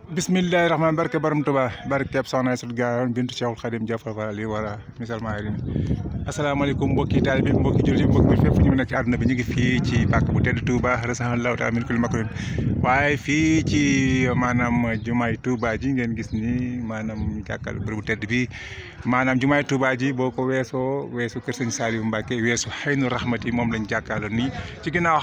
bismillahi rahmaan barke baram Tuba barke soxna Aysatu Gaawan bintu Cheikhul Khadim jafal fa li wara misal maa rim asalaamaaleykum mbokki taalibe bi mbokki jullit mbokki bi fépp ñu nekk ci àdduna bi ñu ngi fii ci bàkk bu tedd Touba rasahallahu taala min kulli makruhin waaye fii ci maanaam jumaay Touba ji ngeen gis ni maanaam jàkkal bërëb bu tedd bi maanaam jumaay Touba ji boo ko weesu kër sëñ Saliou Mbacke weesu xaynu rahmati moom lañ jàkkaarloo nii ci ginnaaw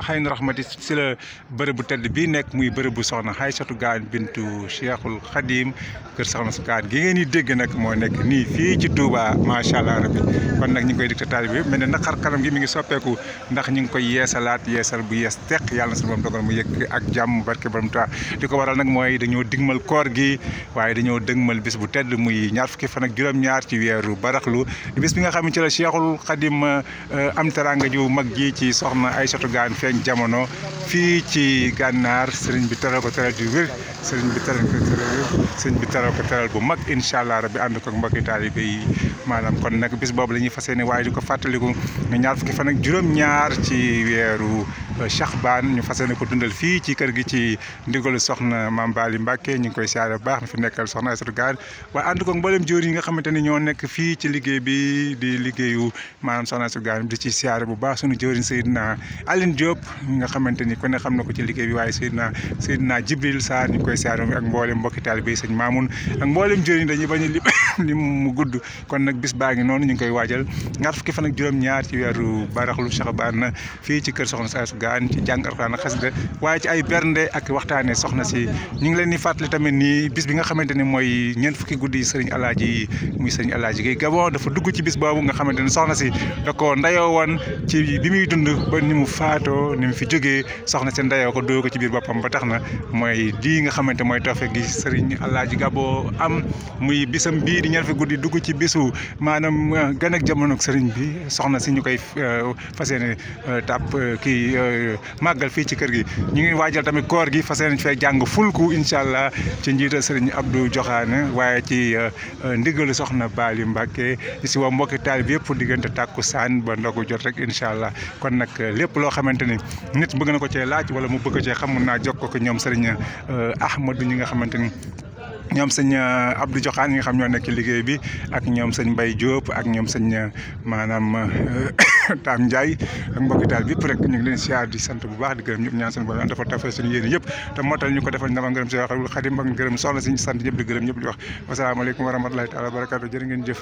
xaynu rahmati si la bërëb bu tedd bi nekk muy bërëb bu soxna Aysatu Gaawan bintu Cheikhul Khadim kër soxna su Gaawan gi ngeen di dégg nag moo nekk nii fii ci Touba macha allah rabbi kon nag ñu ngi koy dicté taalibe bi mel ne nag xar kanam gi mi ngi soppeeku ndax ñu ngi koy yeesalaat yeesal bu yees teq yàlla na suñu borom dogal mu yëg ak jàmm barke borom Tuubaa li ko waral nag mooy dañoo digmal koor gi waaye dañoo dëgmal bis bu tedd muy ñaar fukki fan ak juróom-ñaar ci weeru baraxlu bis bi nga xam ne ci la Cheikhul Khadim am teranga ju mag ji ci soxna Aysatu Gaawan feeñ jamono fii ci gànnaar sëriñ bi teral ko teral di wér sëriñ bi teral ko teral bu mag incha allah rabbi ànd ko mbokki taalibe yi maanaam kon nag bis boobu la ñuy fas yéene waaye di ko fàttaliku nga ñaar fukki fan ak juróom-ñaar ci weeru Chaxbaan ñu fas yéene ko dundal fii ci kër gi ci ndigalu soxna Mame Bali Mbacke ñu ngi koy siyaare bu baax na fi nekkal soxna Aysatu Gaawan waaye ànd ko mboolem jóor yi nga xamante ni ñoo nekk fii ci liggéey bi di liggéeyu maanaam soxna Aysatu Gaawan di ci siyaare bu baax suñu jóorin Seydina Aline Diop nga xamante ni ku ne xam na ko ci liggéey bi waaye Seydina Jibril Sarr ñu ngi koy siyaare ak mboolem mbokki taalibe yi sëñ Mamoun ak mboolem jóor yi dañuy bañ a lim mu gudd kon nag bis baa ngi noonu ñu ngi koy waajal ñaar fukki fan ak juróom-ñaar ci weeru baraxlu Chaxbaan fii ci kër soxna Aysatu Gaawan ci jàng Alxuraan ak xasida waaye ci ay bernde ak waxtaane soxna si ñu ngi leen di fàttali tamit nii bis bi nga xamante ni mooy ñeent fukki guddi sëriñ Alaaji muy sëriñ Alaaji Gay Gabon dafa dugg ci bis boobu nga xamante ni soxna si da ko ndayoo woon ci bi muy dund ba ni mu faatoo ni mu fi jógee soxna si ndayoo ko doo ko ci biir boppam ba tax na mooy lii nga xamante mooy toofe gi sëriñ Alaaji Gabon am muy bisam bii di ñeent fukki guddi dugg ci bisu maanaam gan ak jamono sëriñ bi soxna si ñu koy fas yéene tàpp kii màggal fii ci kër gi ñu ngi waajal tamit koor gi fas yéene fee jàng fulku incha allah ci njiital sëriñ Abdou Joxaane waaye ci ndigalu soxna Bali Mbacke si waa mbokki taalib yëpp diggante tàkkusaan ba ndogu jot rek incha allah kon nag lépp loo xamante ni nit bëgg na ko cee laaj wala mu bëgg cee xam mun naa jokkoo ko ñoom sëriñ Ahmadou ñi nga xamante ni ñoom sëñ Abdou Joxaan ñi nga xam ñoo nekk ci liggéey bi ak ñoom sëñ Mbaye Diop ak ñoom sëñ maanaam Tam Ndiaye ak mbokki taal bi yëpp rek ñu ngi leen siyaar di sant bu baax di gërëm ñëpp ñaan seen borom dafa tafee suñu yéene yëpp te mootal ñu ko defal ndama ngërëm Cheikhul Khadim ak ngërëm soxna si ñu sant ñëpp di gërëm ñëpp di wax wasalaamaaleykum wa rahmatulahi taala wa barakatu jërë ngeen jëf